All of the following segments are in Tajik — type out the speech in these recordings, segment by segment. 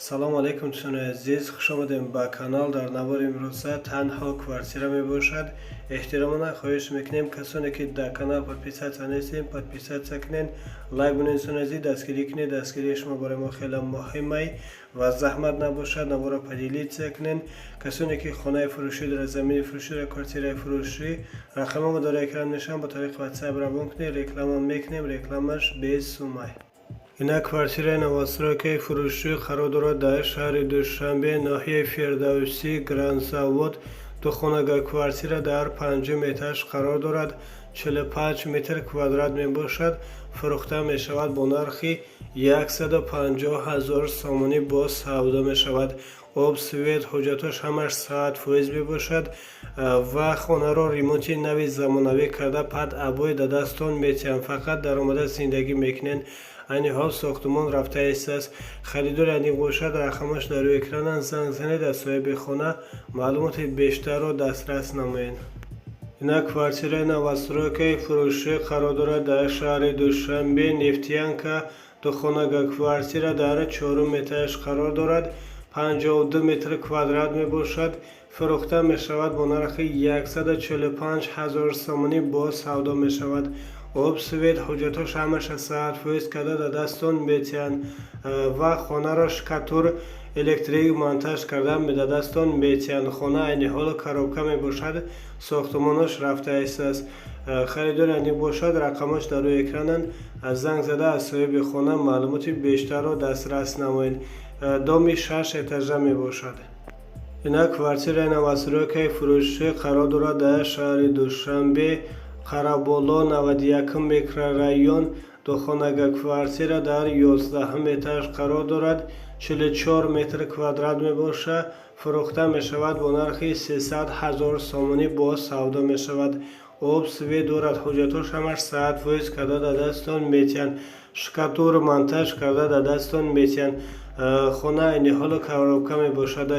Салому алайкум, дӯстони азиз, хуш омадем ба канал. Дар навори имрӯза танҳо квартира мебошад. Эҳтиромона хоҳиш мекунем, касоне ки дар канал подписаться нестем, подписаться кунед, лайк бунед. Дӯстони азиз, дастгирӣ кунед. Дастгирии шумо барои мо хеле муҳимай ва заҳмат набошад, навора поделиться кунед. Касоне ки хонаи фурӯшӣ дорад, замини фурӯшӣ дорад, квартираи фурӯшӣ, рақамамо дар экран мешаванд, ба тариқи WhatsApp равон кунед, реклама мекунем, рекламаш бесумай. Ина квартираи новостройкаи фурӯшӣ қарор дорад дар шаҳри Душанбе, ноҳияи Фирдавсӣ, Грандзавод. Духонага квартира дар панҷум этаж қарор дорад, 45 метр квадрат мебошад. Фурӯхта мешавад бо нархи 150 ҳазор сомонӣ, боз савдо мешавад. Об, свет, ҳуҷҷатош ҳамаш 100% мебошад ва хонаро ремонти нави замонавӣ карда, под обои да дастон метиҳанд, фақат даромада зиндагӣ мекунед. Айни ҳол сохтумон рафта истааст. Харидори аниқ бошад, рақамаш дар рӯи экрананд, занг занед, аз соҳиби хона маълумоти бештарро дастрас намоед. Ина квартираи новостройкаи фурӯшӣ қарор дорад дар шаҳри Душанбе, Нефтянка. Духонага квартира дар чорум этаж қарор дорад, 52 метр квадрат мебошад. Фурӯхта мешавад бо нархи 145 ҳазор сомонӣ, боз савдо мешавад. Об, свет, ҳуҷҷатош ҳамаша 100% карда дар дастон метиҳанд ва хонаро штукатур, электрик монтаж карда дар дастон метиҳанд. Хона айни ҳол коробка мебошад, сохтумонош рафта истааст. Харидори аниқ бошад, рақамаш дар рӯи экрананд, занг зада аз соҳиби хона маълумоти бештарро дастрас намоед. Доми шаш этажа мебошад. Ина квартираи новостройкаи фурӯшӣ қарор дорад дар шаҳри Душанбе, Қараболо, 91-м микрорайон. Духонага квартира дар 11-ум этаж қарор дорад, 44 метр квадрат мебошад. Фурӯхта мешавад бо нархи 300 ҳазор сомонӣ, боз савдо мешавад. Об, свет дорад, ҳуҷҷатош ҳамаш 100% карда дар дастон метиҳанд, штукатур монтаж карда дар дастон метиҳанд. Хона айни ҳоло коробка мебошад,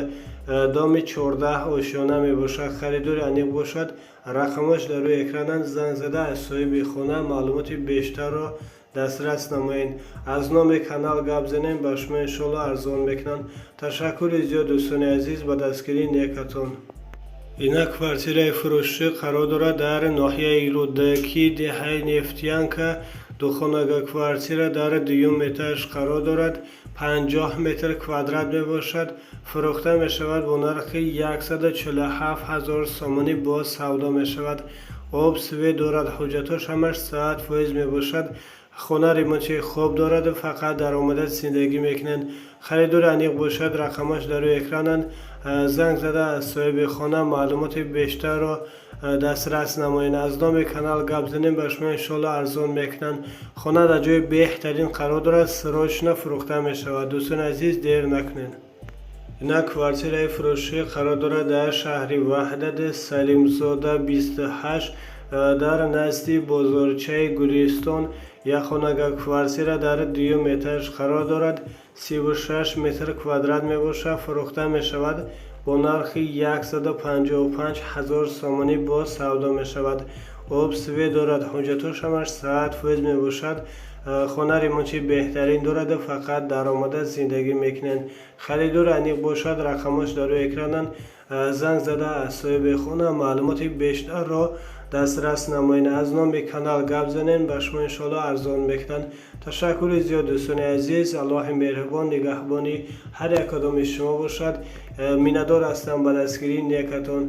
доми 14 ошёна мебошад. Харидори аниқ бошад, рақамаш дар рӯи экрананд, занг зада аз соҳиби хона маълумоти бештарро дастрас намоед. Аз номи канал гап занем, ба шумо иншоалло арзон мекунанд. Ташаккури зиёд, дӯстони азиз, ба дастгирии некатон. Ина квартираи фурӯшӣ қарор дорад дар ноҳияи Рӯдакӣ, деҳаи Нефтянка. Духонага квартира дар дуюм этаж қарор дорад, 50 метр квадрат мебошад. Фурӯхта мешавад бо нархи 147 ҳазор сомонӣ, боз савдо мешавад. Об, свет дорад, ҳуҷҷатош ҳамаш 100% мебошад. Хона ремонти хуб дорад, фақат даромада зиндагӣ мекунанд. Харидори аниқ бошад, рақамаш дар рӯи экрананд, занг зада аз соҳиби хона маълумоти бештарро дастрас намоед. Аз номи канал гап занем, ба шумо иншоалло арзон мекунанд. Хона дар ҷои беҳтарин қарор дорад, срочно фурӯхта мешавад. Дӯстони азиз, дер накунед. Ина квартираи фурӯшӣ қарор дорад дар шаҳри Ваҳдат, Салимзода 28, дар назди бозорчаи Гулистон. Якхонага квартира дар дуюм этаж қарор дорад, 36 метр квадрат мебошад. Фурӯхта мешавад бо нархи 155 ҳазор сомонӣ, боз савдо мешавад. Об, свет дорад, ҳуҷҷатош ҳамаш 100% мебошад. Хона ремонти беҳтарин дорад, фақат даромада зиндагӣ мекунанд. Харидори аниқ бошад, рақамош дар рӯи экрананд, занг зада аз соҳиби хона маълумоти бештарро дастрас намоед. Аз номи канал гап занем, ба шумо иншоалло арзон мекунанд. Ташаккури зиёд, дӯстони азиз. Аллоҳи меҳрубон нигаҳбони ҳар як кадоми шумо бошад. Миннатдор ҳастам ба дастгирии некатон.